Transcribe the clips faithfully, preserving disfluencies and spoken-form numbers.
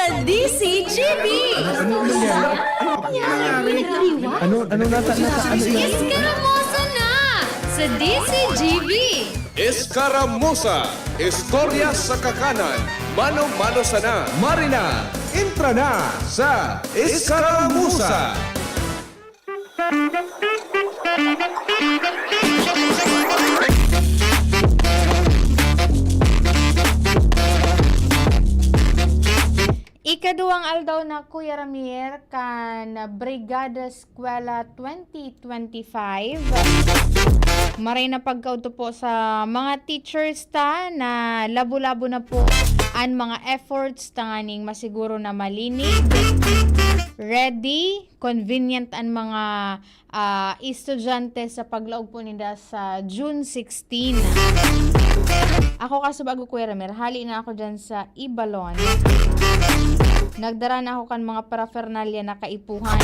D C G B. Ano, ano nangyari? Ano, ano nata-, nata-, ano yun? Iskaramosa na sa D C G B. Escaramuza, istorya sa kakanan, mano-mano sana. Marina, entra na sa Escaramuza. Ikaduwang aldaw na, Kuya Ramier, kan Brigada Eskwela twenty twenty-five. Maray na pagkaudto po sa mga teachers ta na labo-labo na po an mga efforts tanganing masiguro na malinig, ready, convenient an mga, ah, estudyante sa paglaog po ninda sa June sixteen. Ako kaso bago, Kuya Ramer, hali na ako dyan sa Ibalon. Nagdara na ako kan mga paraphernalia na kaipuhan.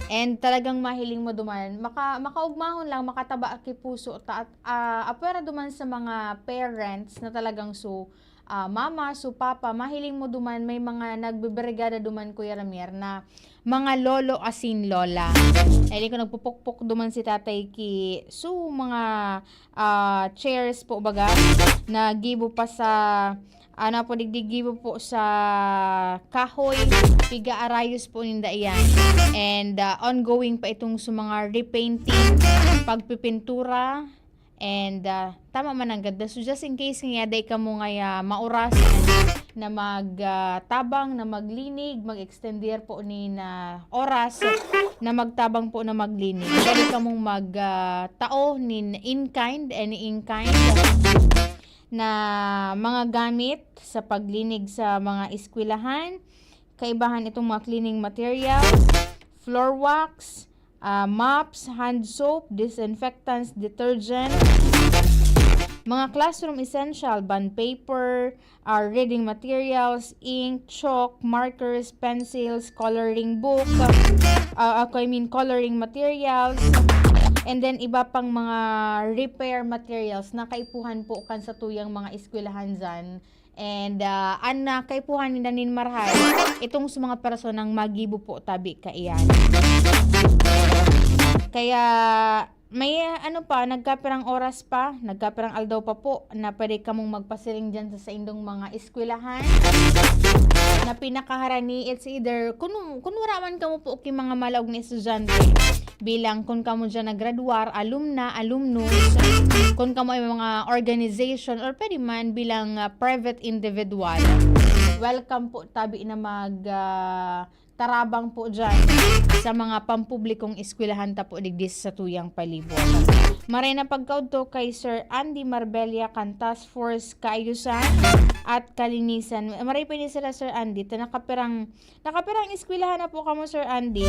And talagang mahiling mo duman. Maka-, makaugmahon lang, makataba ki puso ta, at, ah, apwera duman sa mga parents na talagang su-, ah, mama, su papa, mahiling mo duman, may mga nagbebrigada duman, Kuya Ramier, na mga lolo asin lola. Dahil ko nagpupukpok duman si tatay ki su mga, ah, chairs po baga, na gibo pa sa, ano po, digdi, gibo po sa kahoy, piga-arayos po ninda iyan. And, ah, ongoing pa itong sa mga repainting, pagpipintura, and, ah, tama man ang ganda. So, just in case nga day kamo ngaya maoras na mag, ah, tabang, na maglinig, mag-extender po nin, ah, oras na magtabang po na maglinig. Pwede kamong mag, ah, tao nin in kind, any in kind na mga gamit sa paglinig sa mga eskwelahan. Kaibahan itong mga cleaning materials, floor wax, ah, mops, hand soap, disinfectants, detergent, mga classroom essential, bond paper, ah, reading materials, ink, chalk, markers, pencils, coloring book, ah, ako, I mean, coloring materials, and then iba pang mga repair materials na kaipuhan po kan satuyang mga eskwelahan dyan. And, ah, an, ah, kaipuhan ninda nin marahay, itong sa mga personang magibo po tabi kaiyan. Kaya, may, ah, ano pa, nagkapirang oras pa, nagkapirang aldaw pa po na pwede kamong magpasiring dyan sa saindong mga eskwelahan na pinakaharani. It's either, kun, kun wala man kamo po ki mga malaog na estudyante, bilang kun kamo dyan nagradwar, alumna, alumnus, kun kamo ay mga organization, or pwede man bilang, ah, private individual, welcome po tabi na mag, ah, tarabang po dyan sa mga pampublikong eskwelahan ta po digdi sa satuyang palibot. Maray na pagkaudto kay Sir Andy Marbella kan Task Force Kaayusan at Kalinisan. Maray pa ini sila, Sir Andy, ta nakapirang, nakapirang eskwelahan na po kamo, Sir Andy?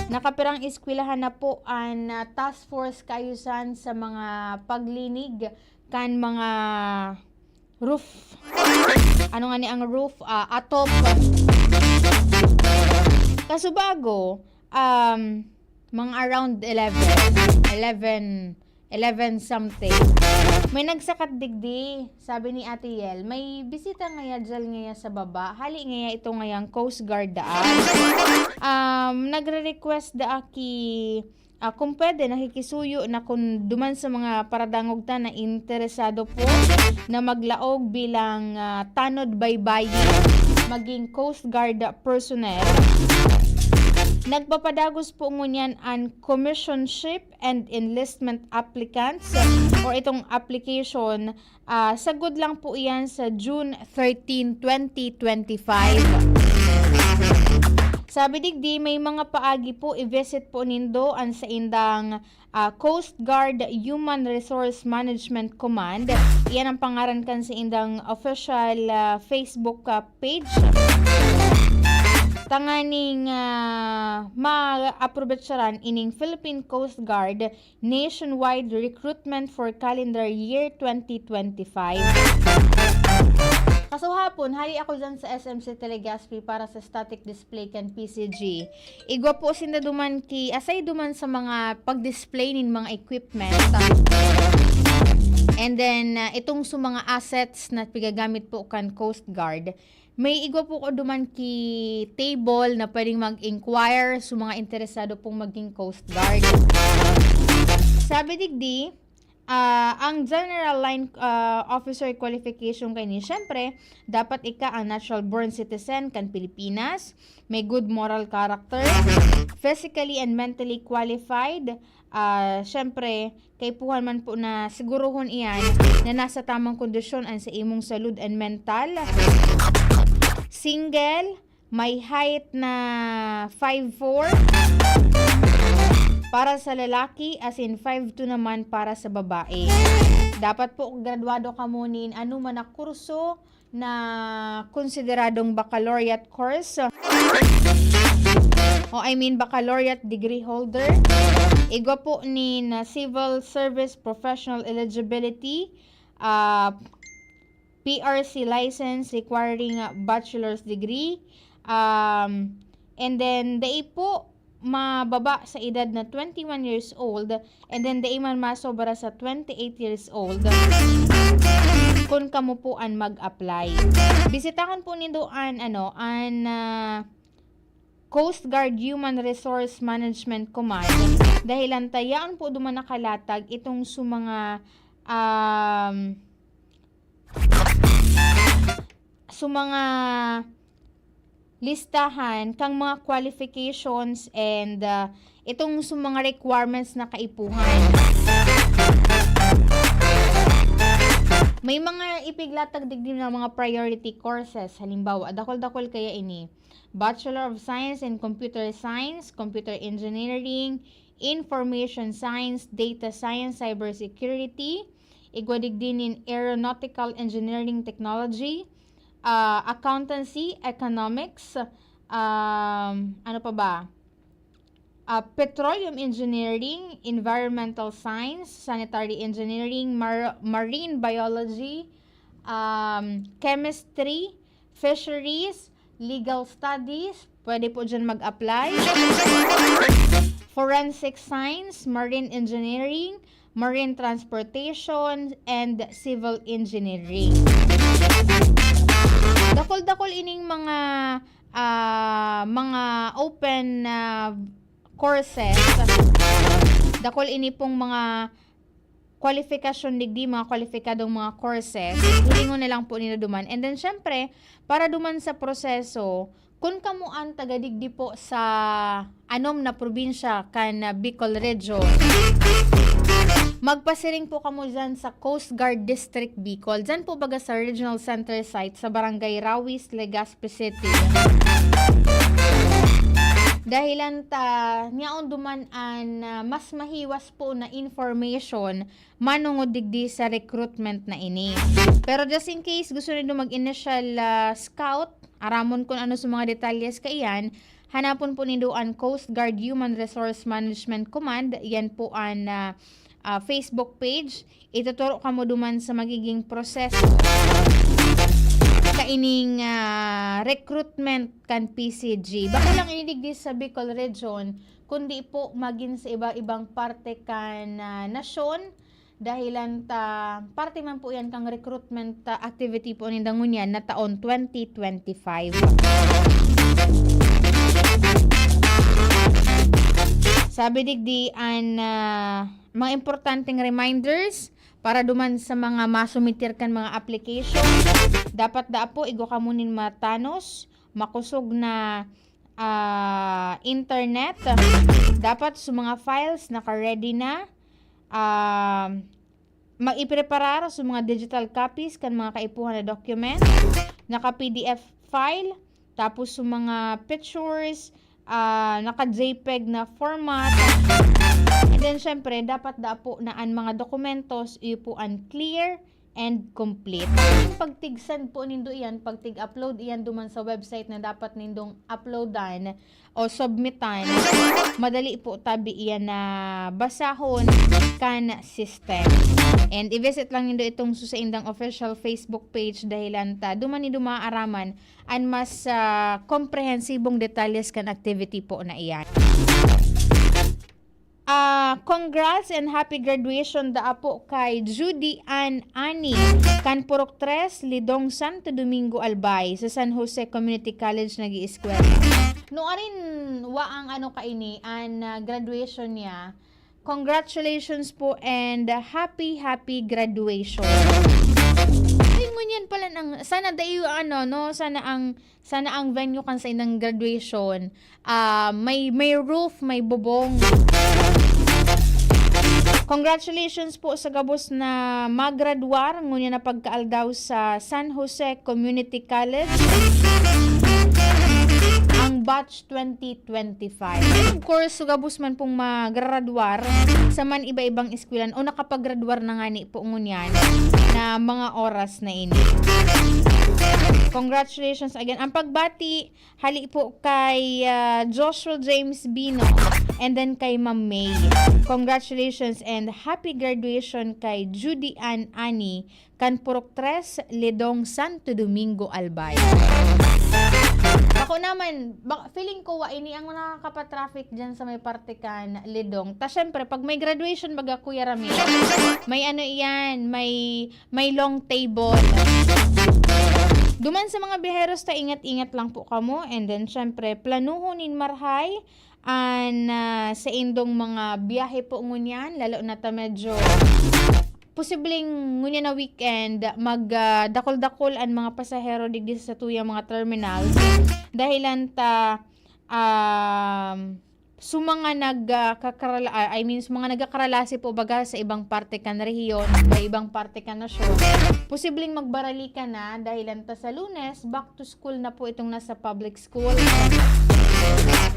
Nakapirang eskwelahan na po an, ah, Task Force Kaayusan sa mga paglinig kan mga roof. Ano nga ni ang roof? Ah, atop. Kaso bago, um, mga around eleven, eleven, eleven something. May nagsakat digdi, sabi ni Ate Yel, may bisita ngaya dyan ngaya sa baba. Hali ngaya ito ngayang Coast Guard daan. Um, nagre-request daa ki, ah, kung pwede, nakikisuyo na kung duman sa mga paradangog ta na interesado po na maglaog bilang, ah, tanod baybayi, maging Coast Guard personnel. Nagpapadagos po ngunyan an commissionship and enlistment applicants or itong application, ah, sagod lang po iyan sa June thirteen, twenty twenty-five. Sabi digdi, may mga paagi po, i-visit po nindo an saindang, ah, Coast Guard Human Resource Management Command. Iyan ang pangaran kan saindang official, ah, Facebook, ah, page. Tanganing, ah, ma-approbetsaran ining Philippine Coast Guard Nationwide Recruitment for Calendar Year twenty twenty-five. Kaso hapon, hali ako dyan sa S M C Telegaspi para sa static display kan P C G. Igwa po sinda duman ki, asay duman sa mga pag-display nin mga equipment. And then, ah, itong sa mga assets na pigagamit po kan Coast Guard, may igwa po ko duman ki table na pwedeng mag-inquire sa mga interesado pong maging Coast Guard. Sabi digdi, ah, ang general line, ah, officer qualification kaini, syempre, dapat ika ang natural born citizen kan Pilipinas, may good moral character, physically and mentally qualified, ah, syempre, kaipuhan man po na siguruhon iyan na nasa tamang kondisyon an sa imong salud and mental. Single, may height na five four para sa lalaki, as in five two naman para sa babae. Dapat po graduado kamo nin ano man na kurso na konsideradong baccalaureate course. O, I mean, baccalaureate degree holder. Igwa po nin, ah, civil service professional eligibility, ah, P R C license requiring, ah, bachelor's degree. Um, and then, dai po mababa sa edad na twenty-one years old, and then dai man masobra sa twenty-eight years old, kun kamo po an mag-apply. Bisitahon po nindo an, ano, an, ah, Coast Guard Human Resource Management Command, dahilan ta yaon po duman nakalatag itong sa mga, um, sa mga listahan kang mga qualifications and, ah, itong sa mga requirements na kaipuhan. May mga ipiglatag digdi na mga priority courses. Halimbawa, dakul-dakul kaya ini. Bachelor of Science in Computer Science, Computer Engineering, Information Science, Data Science, Cybersecurity, igwa digdi nin Aeronautical Engineering Technology, ah, Accountancy, Economics, um, ano pa ba? Ah, Petroleum Engineering, Environmental Science, Sanitary Engineering, Mar-, Marine Biology, um, Chemistry, Fisheries, Legal Studies, pwede po dyan mag-apply. Forensic Science, Marine Engineering, Marine Transportation, and Civil Engineering. Dakul-dakul ining mga, ah, mga open, ah, courses. Dakul ini pong mga kwalifikasyon digdi, mga kwalipikadong mga courses. Hilingon na lang po nila duman. And then, syempre, para duman sa proseso, kun kamo an taga digdi po sa anom na probinsya kan, ah, Bicol Region, magpasiring po kamo dyan sa Coast Guard District Bicol. Dyan po baga sa Regional Center Site sa Barangay Rawis, Legazpi City. Dahilan ta, niyaon duman an, ah, mas mahiwas po na information manungod digdi sa recruitment na ini. Pero just in case gusto nindo mag-initial, ah, scout, aramon kun ano sa mga detalyes kaiyan, hanapon po nindo an Coast Guard Human Resource Management Command. Yan po an, ah, ah, Facebook page. Ituturo kamo duman sa magiging proseso kaining, ah, recruitment kan P C G. Bako lang ini digdi sa Bicol Region, kundi po magin sa iba-ibang parte kan, ah, nasyon. Dahilan ta, parte man po yan kang recruitment, ah, activity po ninda ngunyan na taon twenty twenty-five. Sabi digdi an, ah, mga importanteng reminders para duman sa mga masumitir kan mga application. Dapat daa po igwa kamo nin matanos, makosog na, ah, internet. Dapat sa mga files naka-ready na. Ah, mag-ipreparar sa mga digital copies kan mga kaipuhan na document, naka-P D F file, tapos sa mga pictures, ah, naka-JPEG na format. And then, syempre, dapat daa po na an mga dokumentos, iyo po an clear and complete. Pag tig-send po nindo iyan, pag tig-upload iyan duman sa website na dapat nindong uploadan o submitan, madali po tabi iyan na basahon kan system. And i-visit lang nindo itong sa saindang official Facebook page, dahilan ta duman nindo maaaraman an mas, ah, komprehensibong detalyes kan activity po na iyan. Ah, congrats and happy graduation daa po kay Judy Ann Ani kan Purok Tres, Lidong, Santo Domingo, Albay, sa San Jose Community College nag-iiskwela. Nuarin wa ang ano kaini, an, ah, graduation niya. Congratulations po and happy, happy graduation. Ay, ngunyan pala nang, sana dayo ano, no? Sana ang, sana ang venue kan sa inang graduation, ah, may, may roof, may bubong. Congratulations po sa gabos na magradwar ngunyan na pagkaaldaw sa San Jose Community College, ang batch twenty twenty-five. Of course, sa gabos man pong magradwar sa man iba-ibang eskwelahan o nakapagradwar na ngani po ngunyan na mga oras na ini. Congratulations again. Ang pagbati, hali po kay, ah, Joshua James Bino and then kay Ma'am May. Congratulations and happy graduation kay Judy Ann Ani kan Purok Tres, Lidong, Santo Domingo, Albay. Ako naman, ba-, feeling ko wa ini ang nakakapatraffic dyan sa may parte kan Lidong. Ta syempre, pag may graduation, baga Kuya Rami, may ano iyan, may, may long table. Duman sa mga biyaheros ta, ingat-ingat lang po kamo. And then, syempre, planuhon nin marhay an, ah, saindong mga biyahe po ngunyan, lalo na ta medyo posibleng ngunyan na weekend, mag, ah, dakol-dakol an mga pasahero digdi sa satuyang mga terminal. Dahilan ta, um, sa mga nag, ah, kakarala-, ah, I mean, sa mga nagkakaralasi po baga sa ibang parte kan rehiyon, sa ibang parte kan nasyon, posibleng magbarali ka na dahilan ta sa Lunes, back to school na po itong nasa public school.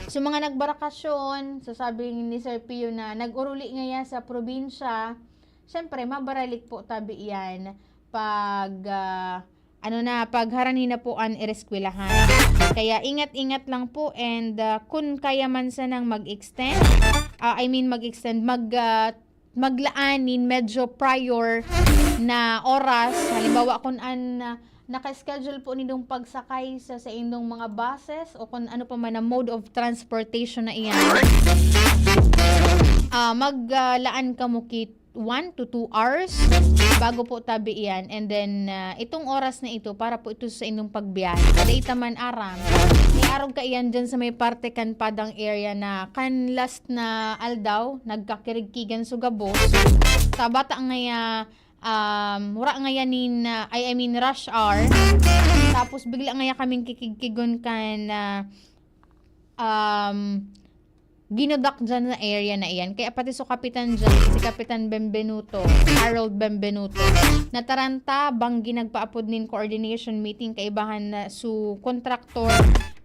So, mga nagbakasyon, so sabi ni Sir Pio na nag-uruli ngaya sa probinsya, syempre, mabaralik po tabi iyan pag, ah, ano na, pag harani na po an ireskwelahan. Kaya ingat-ingat lang po and, ah, kun kaya man sanang mag-extend, ah, I mean mag-extend, mag, ah, maglaan nin medyo prior na oras. Halimbawa, kun an, ah, naka-schedule po nindong pagsakay sa saindong mga buses o kun ano pa man na mode of transportation na iyan, ah, maglaan kamo ki one to two hours bago po tabi iyan. And then, ah, itong oras na ito para po ito sa inyong pagbiyahe. Data man aram, may arog ka iyan dyan sa may parte kan Padang area na kan last na aldaw, nagkakirigkigan sa gabos. Sa bata ngaya, um, wala ngaya nin, ah, I, I mean, rush hour. Tapos bigla ngaya kaming kikigkigon kan, ah, um, ginudak dyan na area na iyan. Kaya pati su kapitan dyan, si Kapitan Benvenuto, Harold Benvenuto, nataranta, banggi nagpaapod nin coordination meeting kaibahan na su contractor,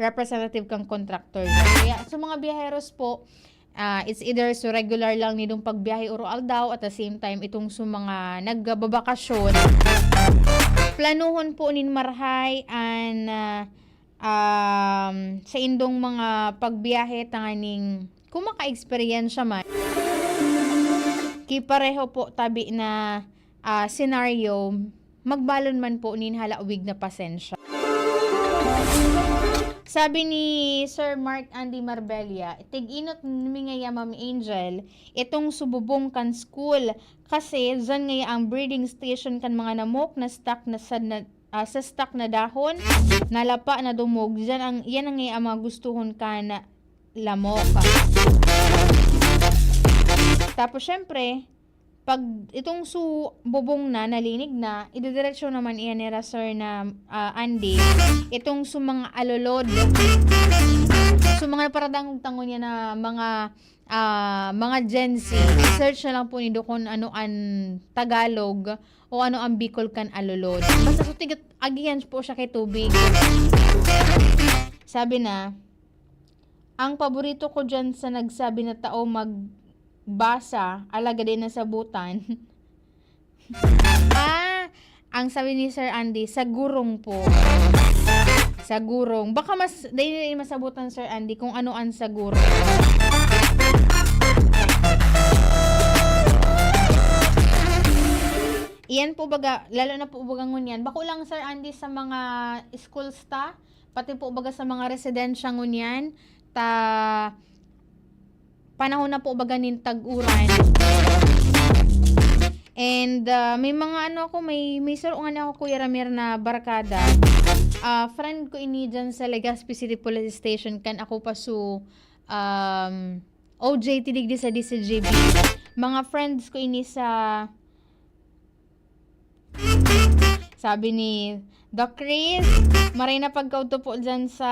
representative kang contractor. Kaya sa mga biyaheros po, ah, it's either su regular lang nidong pagbiyahe oro aldaw, at the same time, itong su mga nagbabakasyon, planuhon po nin marhay an, ah, um, saindong mga pagbiyahe tanganing kung maka-eksperyensya man. Ki pareho po tabi na, ah, senaryo, magbalon man po nin halawig na pasensya. Sabi ni Sir Mark Andy Marbella, "Tig-inot mi ngaya, Ma'am Angel, itong sububong kan school. Kasi dyan ngaya ang breeding station kan mga namok na stuck na sad na, ah, sa stuck na dahon, na lapa, na dumog. Dyan ang, yan ang, ang mga gustuhon kan lamok." Tapos, syempre, pag itong su bubong na, nalinig na, ididiretso naman iyan nira, sir, na, ah, Andy, itong su mga alulod, su mga paradangog tangon niya na mga, ah, mga Gen Z, search na lang po nindo kung ano an Tagalog o ano ang Bicol kan alulod. Basta su tigat-, agihan po siya kay tubig. Sabi na, "Ang paborito ko dyan sa nagsabi na tao magbasa, alagad di nasabutan." Ah, ang sabi ni Sir Andy, sa gurong po. Sa gurong. Baka mas, dahil masabutan, Sir Andy, kung ano ang sa gurong. Iyan po baga, lalo na po baga ngunyan. Bako lang, Sir Andy, sa mga schools ta, pati po baga sa mga residensya ngunyan, ta panahon na po baga nin tag-uran. And, ah, may mga ano ako, may, may saro ngani ako, Kuya Ramir, na barkada. Ah, friend ko ini dyan sa Legazpi City Police Station, kan ako pa su, um, O J T digdi sa D C G B. Mga friends ko ini sa Sabi ni Doc Chris, maray na pagkaudto po dyan sa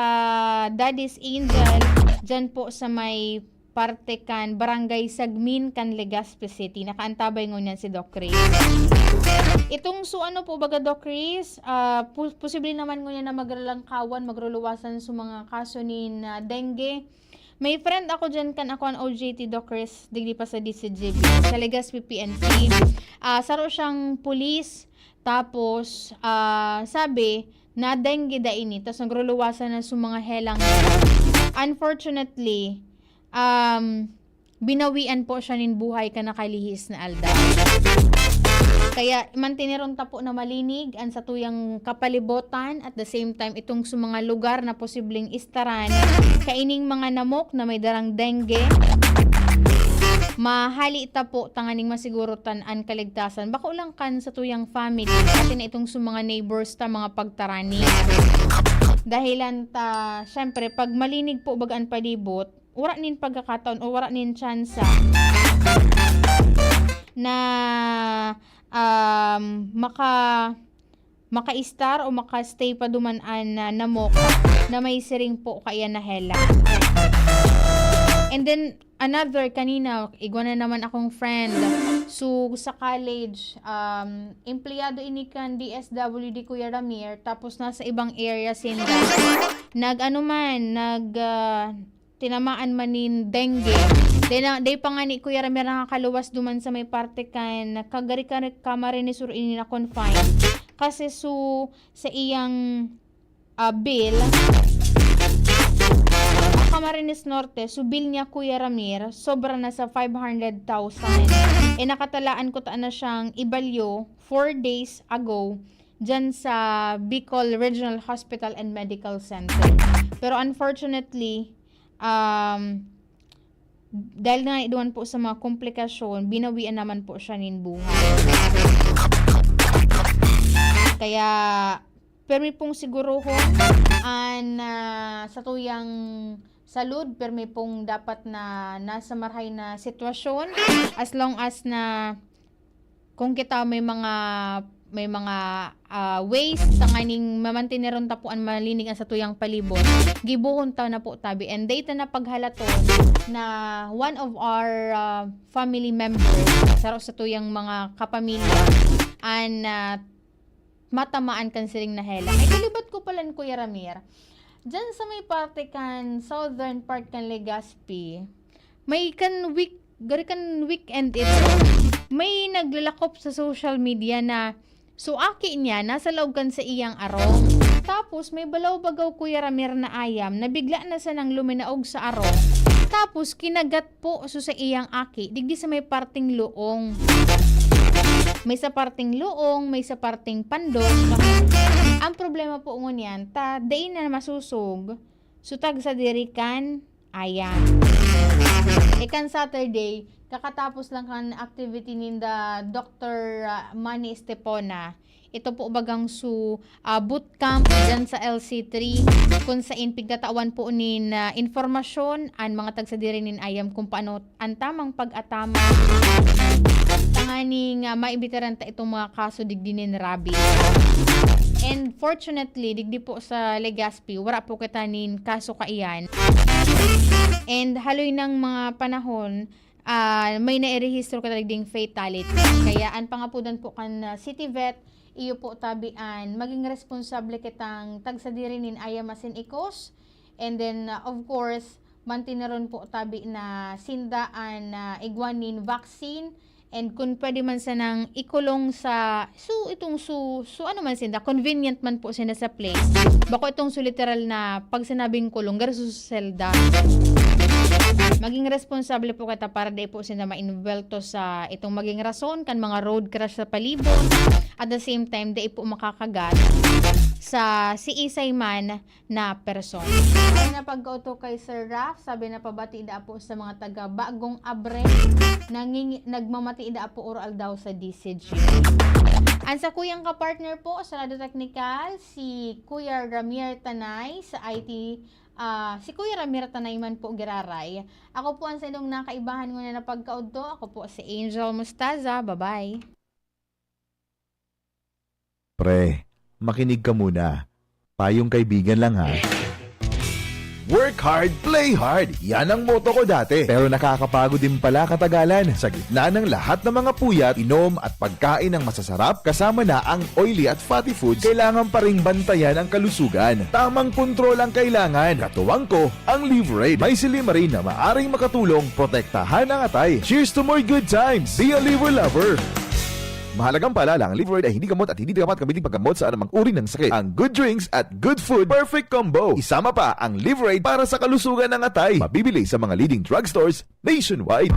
Daddy's Angel, dyan po sa may parte kan Barangay Sagmin kan Legazpi City. Nakaantabay ngunyan si Doc Chris. Itong su ano po baga, Doc Chris, ah, pu-, posible naman ngunyan na magralangkawan, magruluwasan sa mga kaso nin, ah, dengue. May friend ako dyan kan ako an O J T, Doc Chris, digdi pa sa D C G B, sa Legazpi P N P. Ah, saro siyang pulis, tapos, ah, sabi, na dengue da ini, tas nagruluwasan na sa mga helang. Unfortunately, um, binawian po siya nin buhay kan nakalihis na aldaw. Kaya mantineron ta po na malinig an satuyang kapalibotan, at the same time, itong sa mga lugar na posibleng istaran kaining mga namok na may darang dengue. Mahali ta po tanganing masiguro tan an kaligtasan. Bako lang kan satuyang family, pati na itong sa mga neighbors ta, mga pagtarani. Dahilan ta, syempre, pag malinig po baga an palibot, wara nin pagkakataon o wara nin tsansa na, um, maka-, maka-istar o maka-stay pa duman an, ah, namok na may siring po kaiyan na hela. And then, another, kanina, igwa na naman akong friend. So, sa college, um, empleyado ini kan D S W D, Kuya Ramir, tapos nasa ibang area sinda. Nag-ano man, nag, ah, tinamaan man nin dengue. Then, ah, dai pa ngani, Kuya Ramir, nakakaluwas duman sa may parte kan Cagari-, Cagari-, Camarines Sur ini na-confine. Kasi su, sa iyang, ah, bill, Camarines Norte, su bill niya, Kuya Ramir, sobra na sa five hundred thousand. Eh, nakatalaan ko ta na siyang ibalyo four days ago dyan sa Bicol Regional Hospital and Medical Center. Pero unfortunately, um, dahil nga duman po sa mga komplikasyon, binawian naman po siya nin buhay. Kaya, permi pong sigurohon an, ah, satuyang salud, permi pong dapat na nasa marahay na sitwasyon, as long as na kung kita may mga, may mga, ah, ways tanganing mamantineron ta po an malinig an satuyang palibot, gibohon ta na po tabi. And dai ta na paghalaton na one of our, ah, family members, saro satuyang mga kapamilya, an, ah, matamaan kan siring na helang. Ay, kalibat ko palan, Kuya Ramir. Diyan sa may parte kan southern part kan Legazpi, may kan week-, gari kan weekend ito, may naglalakop sa social media na su aki niya nasa laog kan sa iyang arong. Tapos may balaw-bagaw, Kuya Ramir, na ayam na bigla na sanang luminaog sa arong. Tapos kinagat po su sa iyang aki, digdi sa may parteng luong. May sa parteng luong, may sa parteng pandong. Ang problema po ngunyan, ta dai na masusog, su tagsadiri kan ayam. Ikan Saturday, kakatapos lang kan activity ninda Doctor, ah, Manny Estepona. Ito po bagang su, ah, bootcamp dyan sa L C three, kung sain pigtatawan po nin, ah, informasyon an mga tagsadiri nin ayam kung paano an tamang pag-atama tanganing, ah, maibitaran ta itong mga kaso digdi nin rabies. And fortunately, digdi po sa Legazpi, wara po kita nin kaso kaiyan. And haloy nang mga panahon, ah, may nairehistro ka talaga ding fatality. Kaya an pangapodan po kan, ah, City Vet, iyo po tabi an maging responsable kitang tagsadiri nin ayam asin ikos. And then, ah, of course, mantineron po tabi na sinda an, ah, igwa nin vaccine. And kung pwede man sanang ikulong sa, su, itong su, su, ano man sinda, convenient man po sinda sa place. Bako itong su literal na pag sinabing kulong, garo su selda. Maging responsable po kita para di po sinda mainbwelto sa itong maging rason kan mga road crash sa palibot. At the same time, di po makakagat. sa siisay man na persona. Ay, napagkauto kay Sir Raf, sabi na pabati da po sa mga taga Bagong Abre, nanging-, nagmamati da po oro aldaw sa D C G. Ang sa kuyang kapartner po sa Radyo Teknikal, si Kuya Ramir Tanay sa I T, ah, si Kuya Ramir Tanay man po giraray. Ako po ang sa inyong nakaibahan ngunyan na pagkaudto. Ako po si Angel Mustaza. Bye-bye. Pre, makinig ka muna. Payong kaibigan lang ha. Work hard, play hard. Yan ang motto ko dati. Pero nakakapagod din pala katagalan. Sa gitna ng lahat ng mga puyat, inom at pagkain ng masasarap, kasama na ang oily at fatty foods, kailangan pa ring bantayan ang kalusugan. Tamang kontrol ang kailangan. Katuwang ko, ang Liverade. May silymarin na maaring makatulong protektahan ang atay. Cheers to more good times! Be a Liver Lover! Mahalagang paalala, ang Liverade ay hindi gamot at hindi dapat gamitin paggamot sa anumang uri ng sakit. Ang good drinks at good food, perfect combo. Isama pa ang Liverade para sa kalusugan ng atay. Mabibili sa mga leading drugstores nationwide.